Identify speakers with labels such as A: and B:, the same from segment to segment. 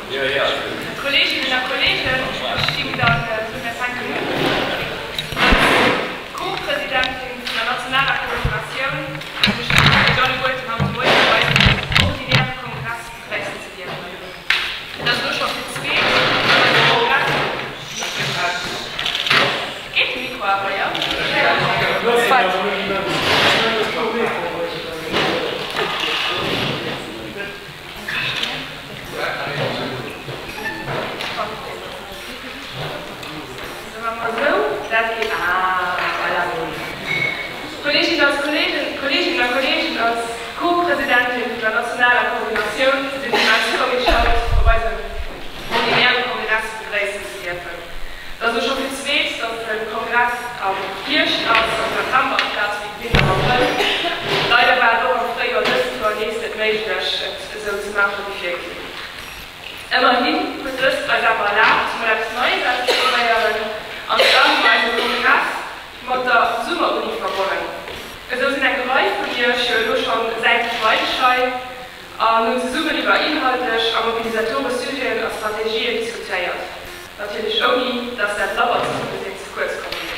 A: Kolleeginnen a Kolleegen, ech ginn dann esou, mir fänken un. Als Co-Presidentin vun der nationaler Koordinatioun hunn ech d'Freed, Iech alleguerten haut de Moien op eisem ordinäre Kongress begréissen ze dierfen. Et ass elo scho fir d'zweet, datt eise Kongress. Geet de Mikro awer, jo? Kolleeginnen a Kolleegen, als Co-Presidentin vun der nationaler Koordinatioun sinn ech immens frou, Iech haut op eisem ordinäre Kongress begréissen ze dierfen. Et ass elo scho fir d'zweet, datt de Kongress am Hierscht ass, am September amplaz wéi gewinnt am Abrëll. Leider war et och am Fréijoer dëst Joer nees net méiglech, et esou ze maachen wéi virgesinn. Ëmmerhin huet dëst eis awer erlaabt, mol eppes Neies auszeprobéieren, an zwar hu mer eise Kongress mat der Summeruni verbonnen. Esou sinn eng Rei vun iech jo elo schonn säit e Freideg hei an hunn zesummen iwwer inhaltlech a mobilisatoresch Sujeten a Strategien diskutéiert, natierlech ouni dass dat labbert Zesummesinn ze kuerz komm wier.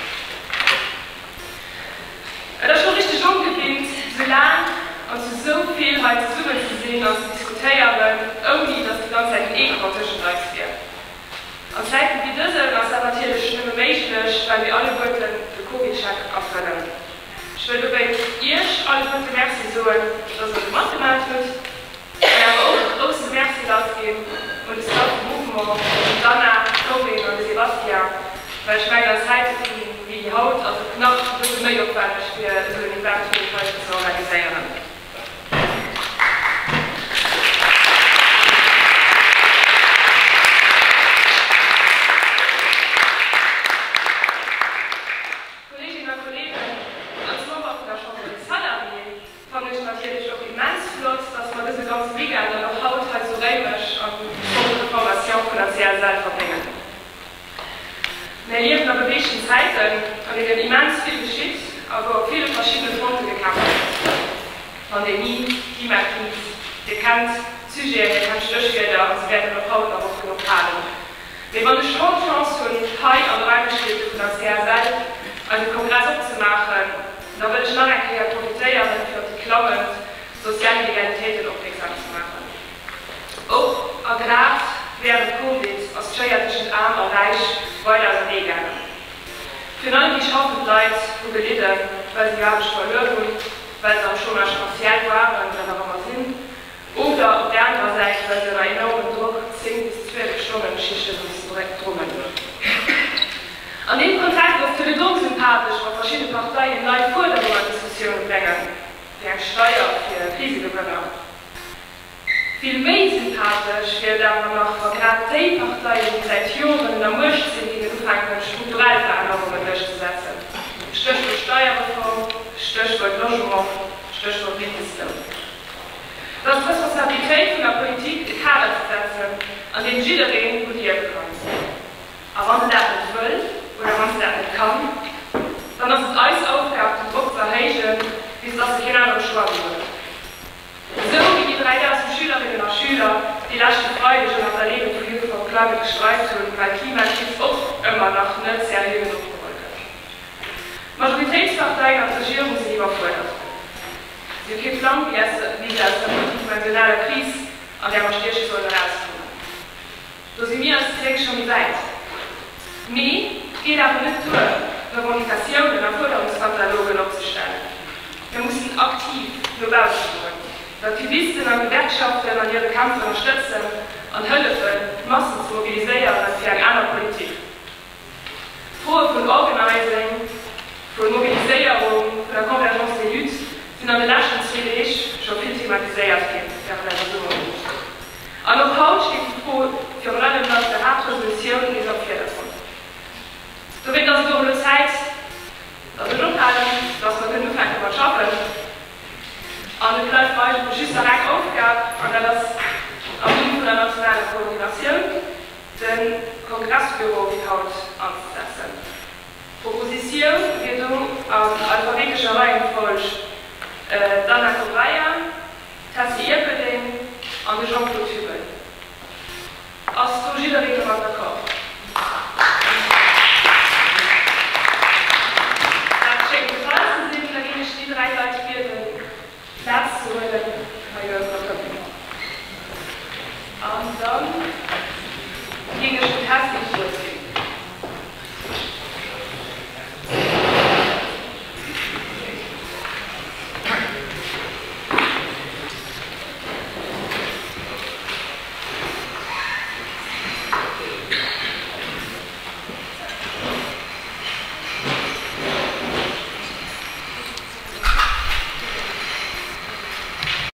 A: Et ass scho richteg ongewinnt, sou laang an zu sou vill hei zesummen ze sinn an ze diskutéieren, ouni dass déi ganz Zäit en Ecran tëschent eis wier. An Zäiten wéi dësen ass dat natierlech nëmme méiglech, well mir alleguerten de CovidCheck erfëllen. Ech wëll dowéinst Iech alleguerte Merci soen, dass Der do matgemaat hutt. An awer och e grousse Merci lassginn un de Staff vum Mouvement, un d'Anna, d'Corinne an de Sébastien, well ech mengen an Zäite vu wéi déi haut ass et nach e bësse méi opwänneg fir esou en Event wéi dat heiten ze organiséieren. Kolleeginnen a Kolleegen, als Member vun der Chambre des Salariés, Fannen ech natierlech och immens flott, dass mer dëse ganze Weekend an och haut hei zu Réimech am Centre de formation vun der CSL verbréngen. Mär liewen a beweegten Zäiten, an deenen immens vill geschitt a wou op ville verschiddene Fronte gekämpft gëtt. Pandemie, Klimakris, Dir kennt d'Sujeten, Dir kennt d'Stéchwierder a se wäerten och haut nach oft genuch falen. Mee wann ech schonn d'Chance hunn, hei an de Raimlechkeete vun der CSL eise Kongress opzemaachen, Da wëll ech nach eng Kéier profitéieren, fir op déi klammend sozial Inegalitéiten opmierksam ze maachen. Och a grad während Covid ass d'Schéier tëschent Aarm a Räich weider ausernee gaangen. Virun allem déi schaffend Leit hu gelidden, well se hir Aarbecht verluer hunn, well se am Chômage partiel waren oder nach ëmmer sinn, Oder op der anerer Säit, well se ënner enormem Drock 10 bis 12 Stonnen Schichte mussen drummen. An deem Kontext ass et jo net onsympathesch, wa verschidde Parteien nei Fuerderungen an d'Diskussioun bréngen, wéi eng Steier fir Krisegewënner. Vill méi sympathesch wier et awer nach, wa grad déi Parteien, déi säit Joren un der Muecht sinn, géingen ufänken, strukturell Verännerungen duerchzesetzen, Stéchwuert Steierreform, Stéchwuert Logement, Stéchwuert Mindestloun. Et ass d'Responsabilitéit vun der Politik, e Kader ze setzen, an deem jidderee gutt liewe kann. A wa se dat net wëll oder wa se dat net kann, dann ass et eis Aufgab, den Drock ze erhéijen, bis dass se keen anere Choix méi huet. Esou wéi déi 3.000 Schülerinnen a Schüler, déi leschte Freideg ënner der Leedung vu Youth for Climate gestreikt hunn, well d'Klimakris och ëmmer nach net seriö genuch geholl gëtt. D'Majoritéitsparteien an d'Regierung sinn iwwerfuerdert. Si hu kee Plang, wéi se aus der multidimensionaler Kris, an där mer stieche sollen, erauskommen. Do si mir als déi Lénk scho méi wäit. Mee et geet awer net duer, Revendicatiounen a Fuerderungskatalogen opzestellen. Mir mussen aktiv no bausse goen, d'Aktivisten an d'Gewerkschaften an hire Kämpf ënnerstëtzen an hëllefen, d'Massen ze mobiliséiere fir eng aner Politik. Froe vun Organizing, vu Mobiliséierung, vun der Convergence des luttes sinn an de leschten zwee Deeg scho vill thematiséiert ginn während eiser Summeruni. An och haut steet déi Fro virun allem mat der Haaptresolutioun nees am Virdergrond. Dowéint ass et och elo Zäit, datt ech ophalen, datt mer kënnen ufänke mat schaffen. An et bleift mer eigentlech just nach eng Aufgab, an dat ass am Numm vun der nationaler Koordinatioun, de Kongressbüro fir haut anzesetzen. D'Propositioun wier do an alphabetescher Reihenfolg d'Anna Correia, d'Tessy Erpelding an de Jean-Claude Hubel. Ass do jiddereen domat d'accord? Dat schéngt de Fall ze sinn. Da géing ech déi 3 Leit bieden, Plaz ze huelen hei bei ons op der Bühn. An da géing ech den Test.